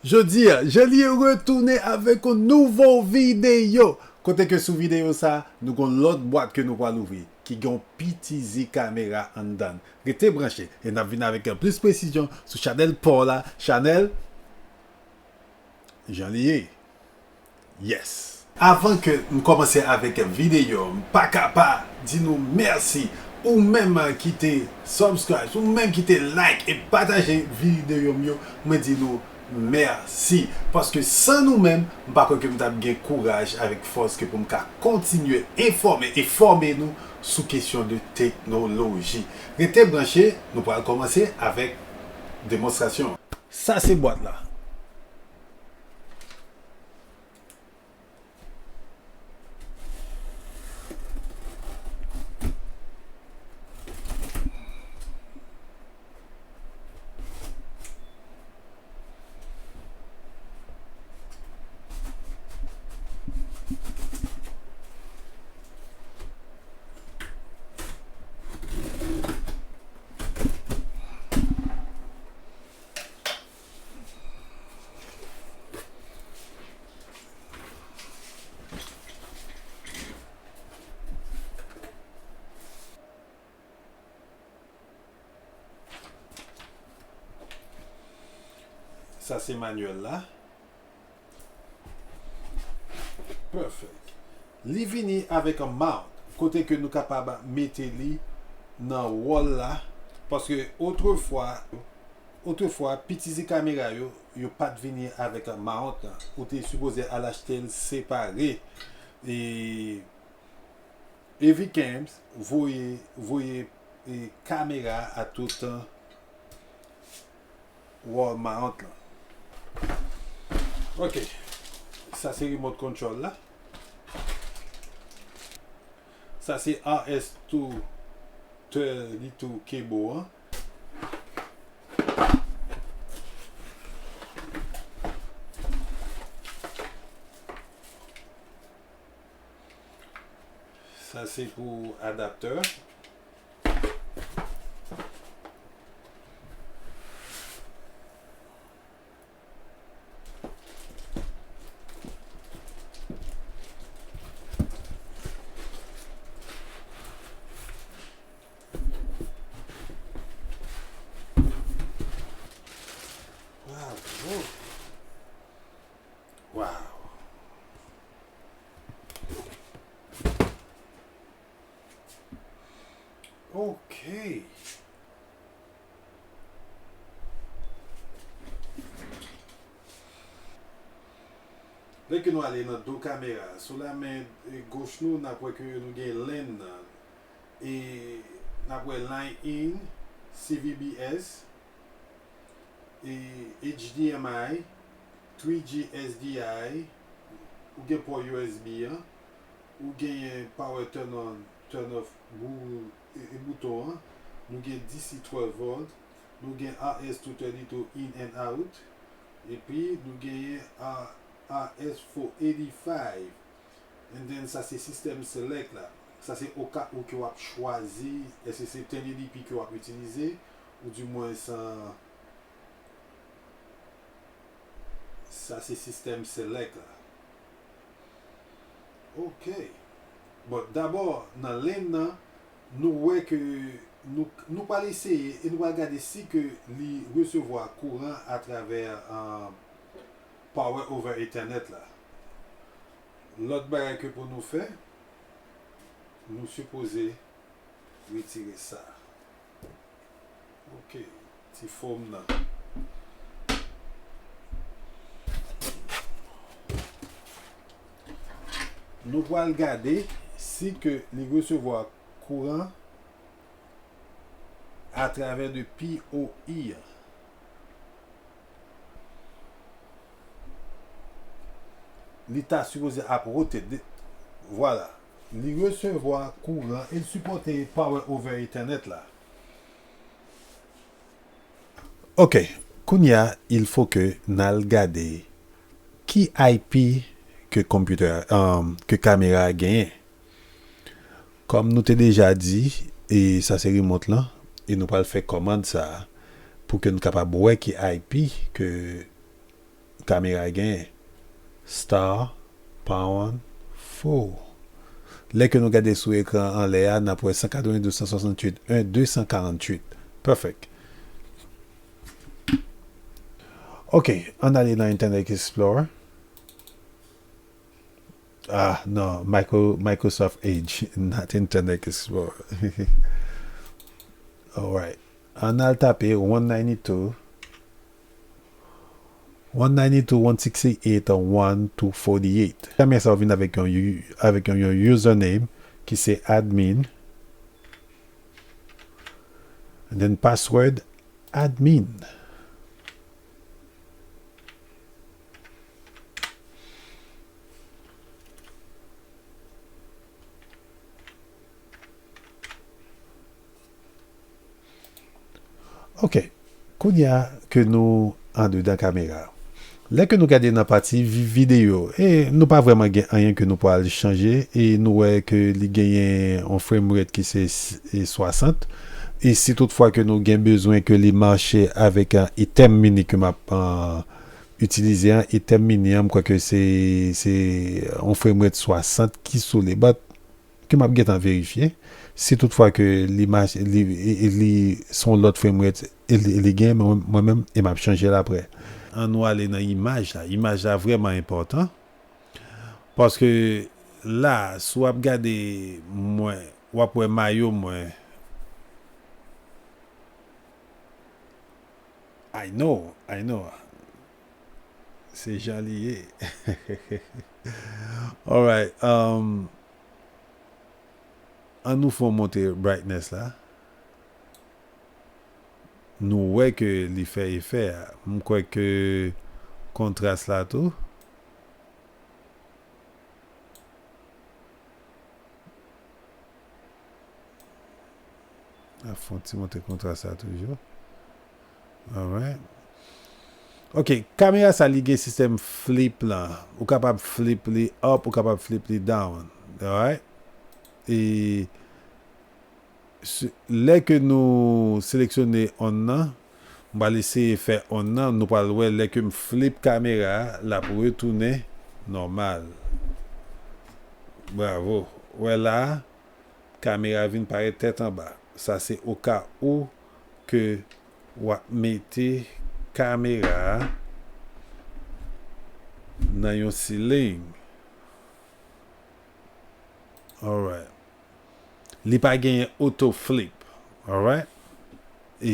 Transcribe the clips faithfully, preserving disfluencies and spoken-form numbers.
Jodi a, Jeanlier retounen avèk yon nouvo videyo. Kote ke sou videyo sa, nou gon lòt bwat ke nou pral ouvri, ki gon piti zi kamera anndan. Rete branche, e n ap vin avèk plis presizyon sou chanèl pa w la, chanèl Jeanlier. Yes. Avan ke m kòmanse avèk videyo, m pa ka pa di nou mèsi. Ou menm ki te subscribe, ou menm ki te like e pataje videyo m yo, mwen di nou mèsi. Paske san nou menm, m pa kwè ke m t ap gen kouraj avèk fòs ke pou m ka kontinye enfòme e fòme nou sou kesyon de teknoloji. Rete branche, nou pral kòmanse avèk demonstrasyon. Sa se bwat la. Sa se manyèl la. Perfect. Li vini avèk yon mount, kote ke nou kapab mete li nan wòl la, paske otrefwa, otrefwa, piti zi kamera yo, yo pa t vini avèk mount lan. Ou te sipoze al achte l separe. E Evicams voye, voye, e, kamera a tout wall mount lan. Ok. Sa se remote control la. Sa se R S two thirty-two cable an. Sa se pou adaptè. Bravo. Wow. Ok. Lè ke nou ale nan do kamera, sou lamen, e, goch nou, n ap wè ke nou gen LAN nan. E n ap wè line in, C V B S, e H D M I, three G S D I, ou gen pò U S B an, ou genyen power turn on, turn off bou-, e, e bouton an, nou gen D C twelve volt, nou gen R S two thirty-two in and out, epi nou genyen R-, R S four eighty-five. And then sa se system select la. Sa se oka ou ke w ap chwazi, èske se ten eighty p ke w ap itilize, ou dimwens, sa se system select la. Ok. Bon, dabò, nan LAN nan, nou wè ke nou, nou pral eseye e nou pral gade si ke li resevwa kouran atravè, euh, Power over Ethernet la. Lòt bagay ke pou nou fè, nou sipoze retire sa. Ok, ti fòm nan. Nou pral gade si ke li resevwa kouran atravè de P O E an. Li ta sipoze ap rotate. Vwala. Li resevwa kouran e l sipòte Power over Ethernet la. Ok, kounye a, il faut que n al gade ki I P ke konpitè, um, ke kamera a genyen. Kòm nou te deja di, e sa se remote lan, e nou pral fè kòmand sa a pou ke nou kapab wè ki I P ke, kamera a genyen. Star, pound, four. Lè ke nou gade sou ekran anlè a, n ap wè san katrevendouz, san swasantuit, en, de san karantuit. Perfect. Ok, ann ale nan Internet Explorer. Ah, non, Micro, Microsoft Edge, not Internet Explorer. Alright. Ann al tape one ninety-two, one ninety-two, one sixty-eight, one two forty-eight. Kamera sa vin avèk yon, u- avèk yon, yon username ki se admin. And then password admin. Ok. Kounye a ke nou andedan kamera. Lè ke nou gade nan pati vi- videyo, e nou pa vrèman gen anyen ke nou pral chanje, e nou wè ke li genyen yon frame rate ki se s- e swasant. E si toutfwa ke nou gen bezwen ke li mache avèk, uh, Item Mini ke m ap, uh, itilize an, Item Mini an, m kwè ke se, se yon frame rate swasant ki sou li. But, ke m ap gentan verifye. Si toutfwa ke li mache, li, li, li se yon lòt frame rate, e li, li gen, mwen, mwen menm, e m ap chanje l apre. Ann nou ale nan imaj la. Imaj la vrèman enpòtan. Paske la, si w ap gade mwen, w ap wè mayo mwen. I know, I know. Se jan li ye. Alright. Um, ann nou fè w monte brightness la. Nou wè ke li fè efè a. M kwè ke kontras la tou. A fon ti monte kontras la toujou. Alright. Ok, kamera sa li gen sistèm flip lan. Ou kapab flip li up, ou kapab flip li down. Alright. E s- lè ke nou seleksyone on nan, m pral eseye fè on nan, nou pral wè lè ke m flip kamera a, l ap retounen nòmal. Bravo. Wè la, kamera vin parèt tèt anba. Sa se oka ou ke w ap mete kamera a nan yon ceiling. Alright. Li pa genyen auto flip. Alright. E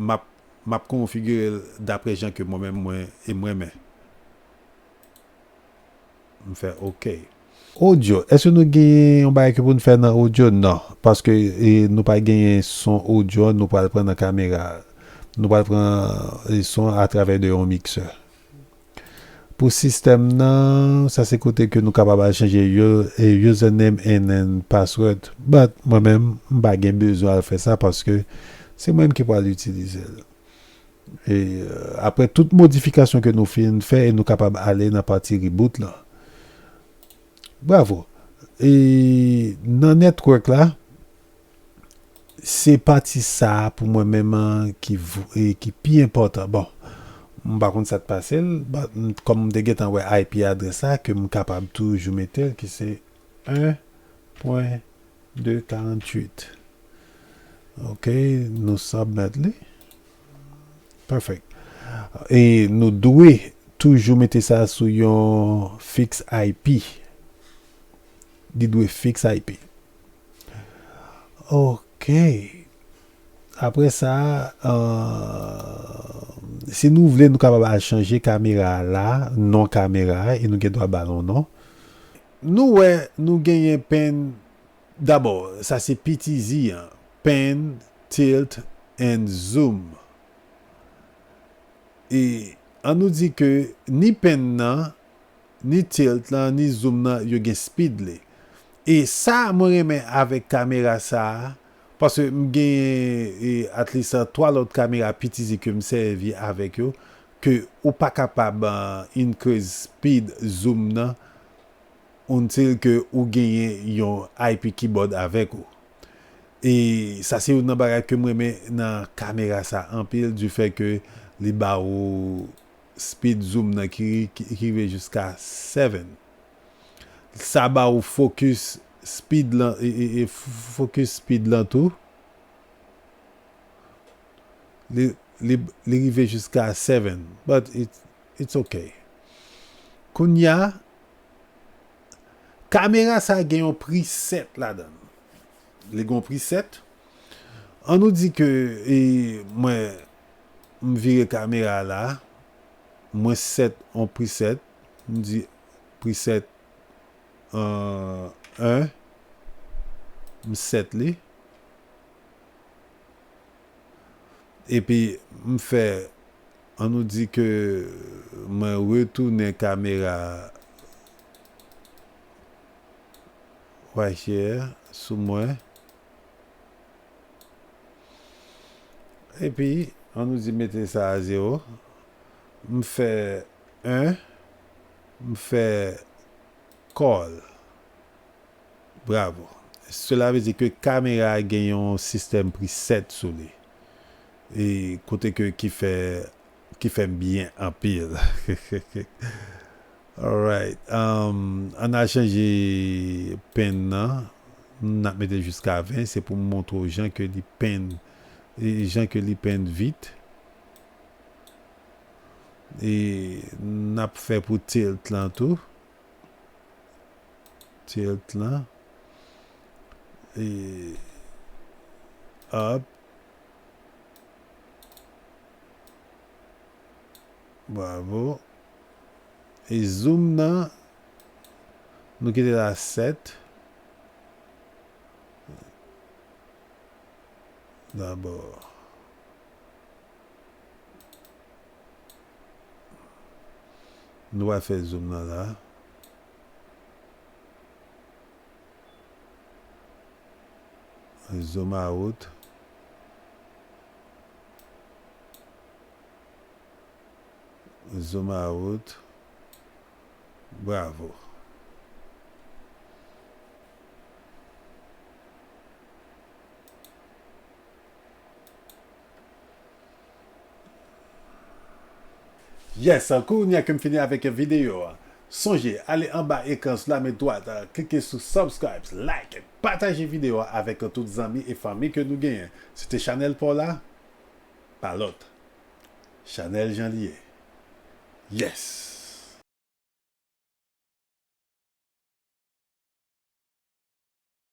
m ap, m ap konfigire l daprè jan ke mwen menm mwen e m renmen. M fè ok. Audio. Èske nou gen yon bagay ke pou n fè nan audio? Non. Paske, e, nou pa genyen son audio, nou pral pran nan kamera. Nou pral pran, e, son atravè de yon mixer. Pou sistèm nan, sa se kote ke nou kapab al chanje yo- e, username and then password. But mwen menm, m pa gen bezwen al fè sa paske se mwen menm ki pral itilize l. E, euh, apre tout modifikasyon ke nou fin fè, e nou kapab ale nan pati reboot lan. Bravo. E nan network la, se pati sa a pou mwen menm an ki v- e ki pi enpòtan. Bon, m pa konn sa t pase l, but m- kòm m te gentan wè I P adrès la, ke m kapab toujou mete l, ki se en pwen de karanntuit. Ok, nou submit li. Perfect. E nou dwe toujou mete sa sou yon fix I P. Li dwe fix I P. Ok. Apre sa, euh, si nou vle, nou kapab al chanje kamera a la, non kamera a, e nou gen dwa ba l yon non. Nou wè, nou genyen pen, dabò, sa se P T Z an, pan, tilt, and zoom. E an nou di ke ni pan nan, ni tilt lan, ni zoom nan, yo gen speed li. E sa mwen renmen avèk kamera sa a, paske m genyen, e, at least, twa lòt kamera P T Z ke m sèvi avèk yo, ke ou pa kapab, uh, increase speed zoom nan, until ke ou genyen yon I P keyboard avèk ou. E sa se youn nan bagay ke m renmen nan kamera sa anpil, du fait ke li ba ou speed zoom nan ki, ki, ki rive jiska seven. Sa ba ou focus speed lan, e, e, e focus speed lan tou. Li, li, li rive jiska seven, but it, it's okay. Kounya, kamera sa gen yon preset ladan. Li gen yon preset. An nou di ke, e, mwen, m vire kamera la, mwen set yon preset, m di preset, euh, un, m set li. Epi, m fè, an nou di ke mwen retounen kamera right here sou mwen. Epi, an nou di mete sa a zewo. M fè un, m fè call. Bravo. Sela vle di ke kamera a gen yon sistèm preset sou li. E kote ke ki fè, ki fè m byen anpil. Alright. Um, ann al chanje pen nan. N ap mete jiska ven. Se pou m montre w jan ke li pen, e jan ke li pen vit. E n ap fè pou tilt lan tou. Tilt lan. E up. Bravo. E zoom nan, nou kite l a set. Dabò. Nou va fè zoom nan la. Zoom out. Zoom out. Bravo. Yes, kounye a ke m fini avèk videyo a. Sonje, ale anba ekran sou lamen dwat, klike sou subscribe, like, pataje videyo a avèk tout zanmi e fanmi ke nou genyen. Se te chanèl pa w la, pa lòt. Chanèl Jan li ye. Yes!